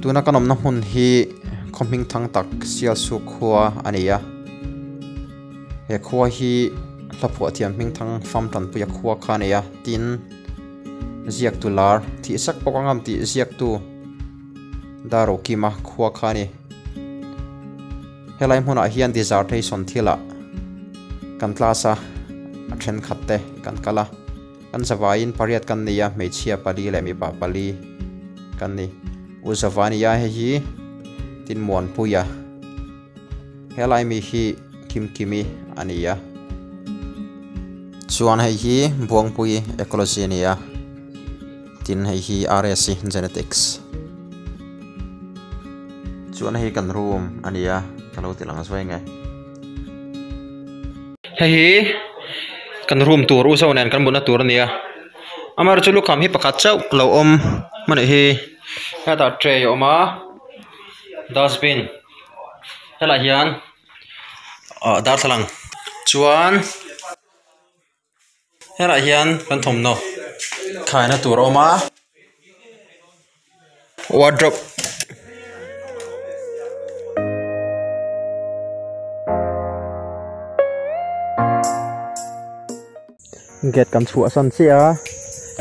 Tuna kan awmna hmun hi khaw hming thang tak Sialsuk khua a ni a. He khua hi hla phuah thiam hming thang fam tanpuia khua kha a ni a, tin ziaktu lar thih sak bawk ang am tih ziaktu Darukima khua kha a ni. Helai hmunah hian dissertation thilah kan class a, a thenkhat te kan kal a, kan zavaiin pariat kan ni a, hmeichhia pali leh mipa pali kan ni. U Zavania hei hi Tinmuanpuia, helai mi hi Kimkimi a ni a, chuan hei hi Buangpui Ecology a ni a, tin hei hi RSC Genetics. Chuan hei kan room a ni a ka lo ti lang zuai nge. Hei hi kan room tur u zo nen kan mutna tur a ni a amaherawhchu chu lukham hi pakhat chauh lo awm hman hi hetah tray a awm a dustbin helaiah hian ah darthlalang chuan. Helaiah hian kan thawmhnaw thaina tur a awm a wardrobe gate kan chhuah san chiah a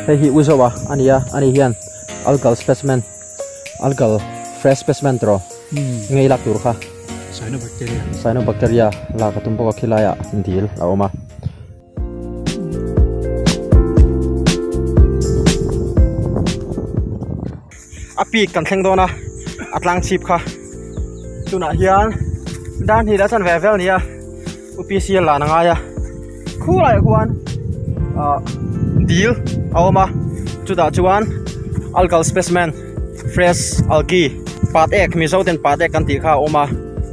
hei hi u zoa a ni a ani hian algal specimen algal fresh specimen tawh ngei lak tur kha cyanobacteria lak a tum bawk a khilaiah dil a awm a. A peak kan thleng dawn a a tlang chhip kha tunah hian dan hnih leh a chanve vel a ni a U_P_C a lan a ngai a khulaiah khuan ah dil a awm a chutah chuan algal specimen fresh algae pat ek mizo ten pat ek kan tih kha a awm a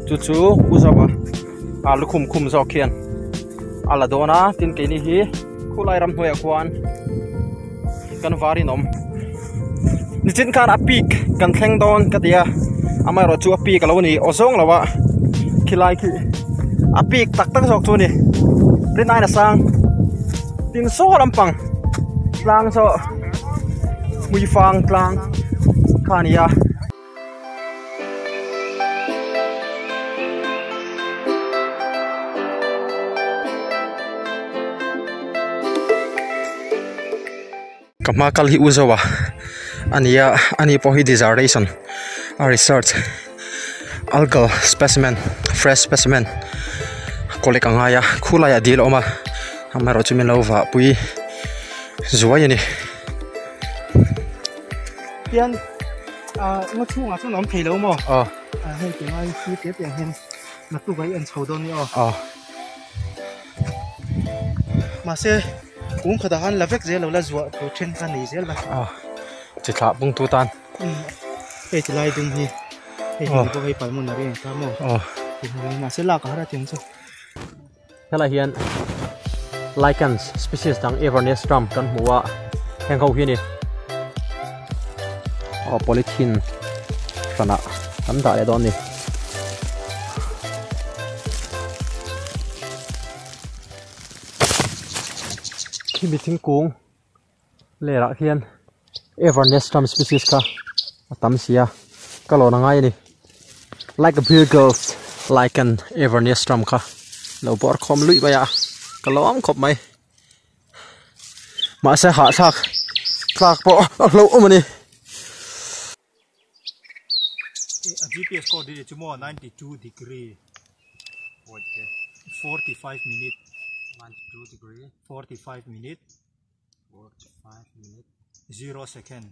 chu chu u zawk a. a lukhum khum zawk hian a la dawn a tin keini hi khulai ramhnuaiah khuan kan var in awm nichin khan a peak kan thleng dawn ka ti a amaherawh chu a peak alo ni aw zawng lo a khilai khi a peak tak tak zawk chu a ni rinai a sang tin saw lampang tlang saw hmuifang tlang kha a ni a. Ka hma kal hi u zo a a ni a ani pawh hi dissertation a research algal specimen fresh specimen collect a ngai a khulai ah dil a awm a amaherawh chu min lo vah pui zuai a ni. Ah ngaw chhungah chuan a awm thei lo maw? Aw. Ah hei ti ngai thil te te ang hian naktuk ah i en chho dawn nia aw. Aw. Mahse kung khatah khan la vek zel lo la zuah tur then kha nei zel la. Aw. Chi thlah bung tu tan. Umm hei ti lai dum hi hei hi pawh hei pulmonary a ni ta maw? Aw. Mahse lak a har a tiang chu. Helai hian lichens species dang Everniestrum kan hmu a heng ho hi a ni aw polythene hranah kan dah leh dawn a ni. Khimi thingkung lerah khian Everniestrum species kha a tam si a ka lawn a ngai a ni like a beer girls lichen Everniestrum kha lo bawr khawm luih mai a ka lawm khawp mai mahse hahthlak tlak pawh a hlauhawm a ni. A GPS coordinate chu maw 92 degree 45 minute 92 degree 45 minute 45 minute 0 second.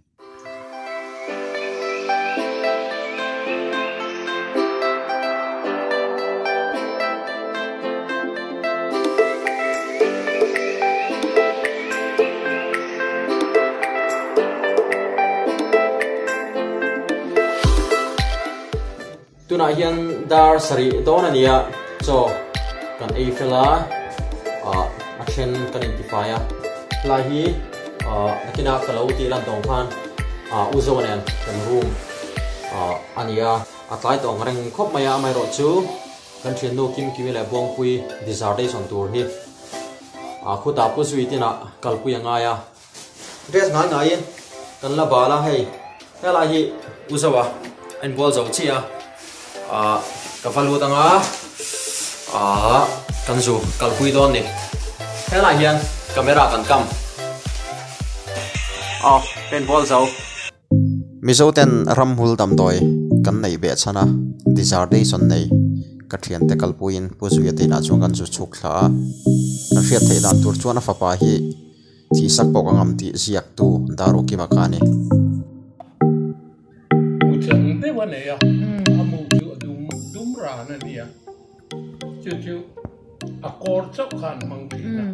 Tunah hian dar sarih dawn a ni a, chaw kan ei fel a, ah a then kan intifai a, helai hi ah nakinah ka lo tih lan tawng khan ah u Zoa nen kan room ah a ni a, a tlai tawng reng khawp mai a, amaherawhchu kan thiannu Kimkimi leh Buangpui dissertation tur hi ah khutah Pu Zui tinah kalpui a ngai a. Dress ngai ngaiin kan la bal a hei helai hi u Zoa A inbual zo chiah a, ah ka va lut anga ah kan zu kalpui dawn ni. Helaiah hian camera kan kam. Aw ka inbual zo. Mizo ten ramhul damdawi kan neih beh chhan a, dissertation nei ka thiante kalpuiin Pu Zuia te inah chuan kan zu chhuk thla a. Kan hriat theih dan tur chuan a fapa hi thihsak pawh ka ngam tih ziaktu Daru Kima kha a ni. Mu chang deuh a nei a, a mu chu a dum dum ran a nia. Chu chu a kawr chauh kha an hmang thin a,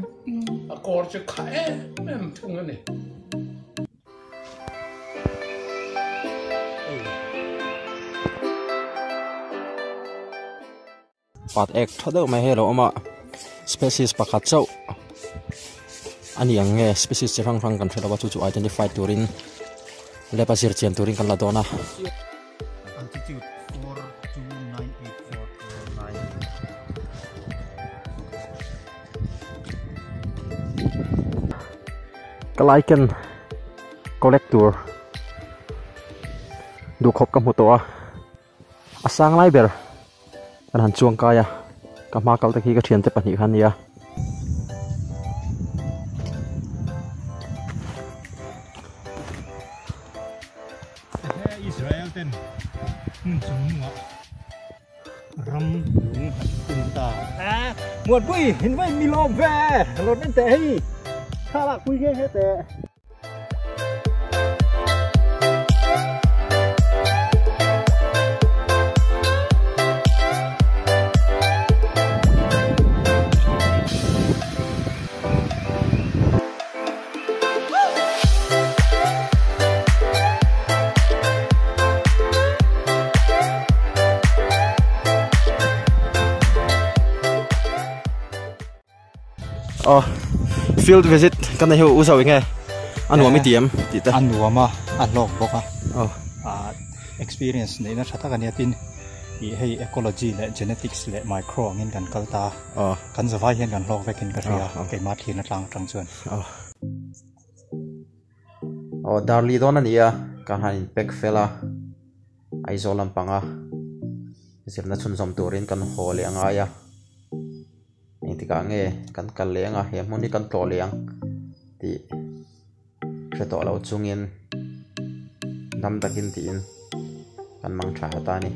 a kawr chu kha em em thung a ni. Pat ek tha deuh mai hei a lo awm a species pakhat chauh a ni ang nge species chi hrang hrang kan hre lo a chu chu identify turin lab a zir chian turin kan la dawn a. Altitude 4298449. Ka laiken collect tur duhkhawp ka hmu tawh a a sang lai ber kan han chuang kai a ka hma kal te khi ka thiante pahnih kha an ni a. He Israel ten hmun chung hnungah ram lung an phun ta. Muanpui in va in mi lawm ve rawn en teh hei thlalak pui nghe nghe teh. Aw field visit kan nei hi u zo enge a nuam i ti em tih te a nuam a a hlawk bawk a ah experience neihna tha tak a nia tin ih hei ecology leh genetics leh micro angin kan kal ta a kan zavai hian kan hlawk vekin ka hria keimah thlir atang atang chuan. Aw darli dawn a ni a ka han in pack fel a Aizawl lampanga zirna chhunzawm turin kan haw leh a ngai a engtikah nge kan kal leh ang a he hmun hi kan tlawh leh ang tih hre tawh lo chungin dam takin tiin kan mang tha ta a ni.